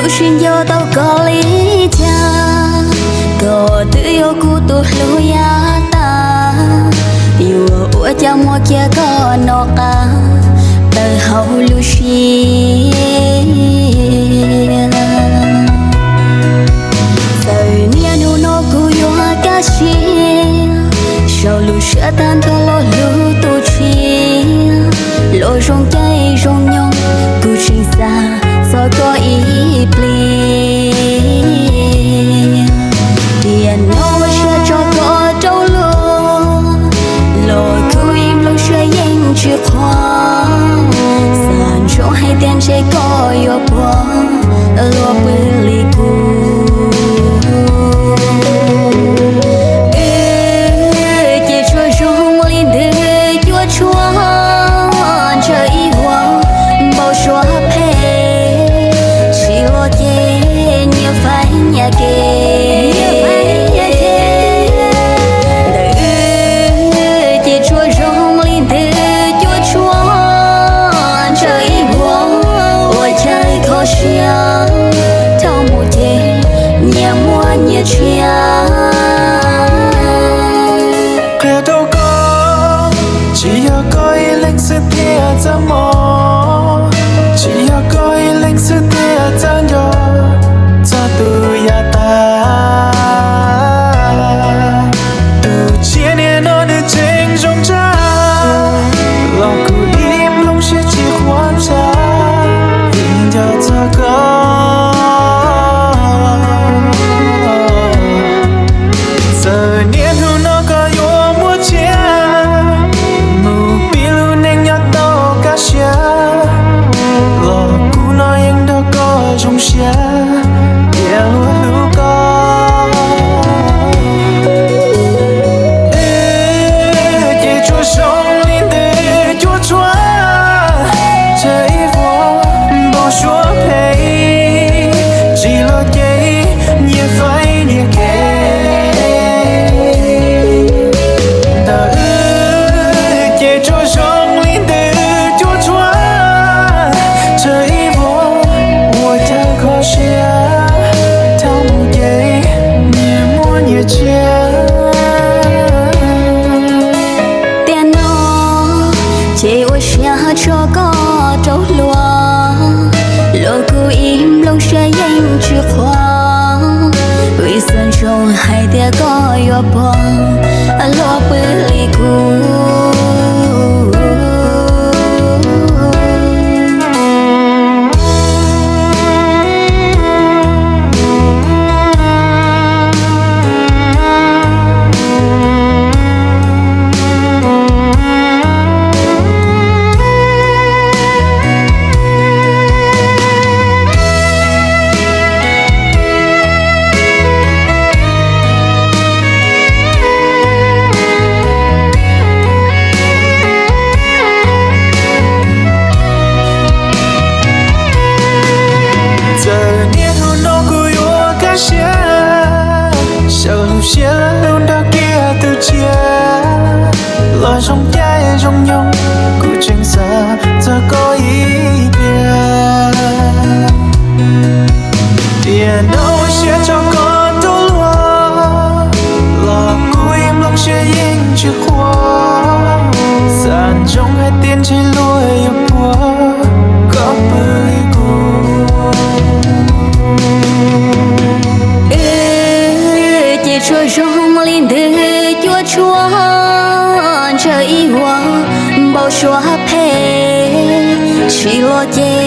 Tsis nco tau koj li cas, koj twb yog kuv tus hlub yav tas. Yuav ua cas muaj kiag koj nov qab tawm hauv lub siab. Txawm niaj hnub no kuv yuav kaj siab, saum lub siab tag nrho los hlub tus tshiab. Los zoo caij zoo nyoog kuv tseem xav txog koj ib pliag. Tiam no ua siab tso koj rau luag, los kuv ib nplooj siab yeej tsis qhuav. Xav ntsoov hais tias ntshe koj yuav puag luag pw li kuv. Wb ces tsuas zoo li ntws cuaj tshuam, ntshaw ib vuag npau suav phem, tsis los ces nyias faib nyias kev. Ntawm wb ces tsuas zoo li ntws cuaj tshuam, ntshaw ib vuag ua chaw kho siab, thaum mus ces nyias muaj nyias tsiab. Qhia rau koj, tsis yog koj ib leeg xwb thiaj txawj mob, tsis yog koj ib leeg xwb thiaj txawj nco txog tus yav tas. Tus tshiab niaj hnub nws tseem zoo tshaj, los kuv ib nplooj siab tsis qhuav tshaj, vim nco txog koj. Txawm niaj hnub no koj yuav muaj tsiaj, mus pib lub neej nyob tau kaj siab, los kuv no yeej nrog koj zoo siab, tias luag hlub koj. Wb ces tsuas zoo li ntws cuaj tshuam, ntshaw ib vuag npau suav phem, tsis los ces nyias faib nyias kev. Ntawm wb ces tsuas zoo li ntws cuaj tshuam, ntshaw ib vuag ua chaw kho siab, thaum mus ces nyias muaj nyias tsiab. Tiam no ces ua siab tso koj rau luag, los kuv ib nplooj siab yeej tsis qhuav, vim xav ntsoov hais tias koj yuav puag luag pw li kuv. Txawm niaj hnub no kuv yuav kaj siab, saum lub siab lub nrog kiag tus tshiab, los zoo caij zoo nyoog kuv tseem xav txog koj ib pliag. Tiam no ua siab tso koj rau luag, los kuv ib nplooj siab yeej tsis qhuav, xav ntsoov hais tias ntshe luag yuav puag koj pw li kuv. Wb ces tsuas zoo li ntws cuaj tshuam, ntshaw ib vuag npau suav phem, tsis los ces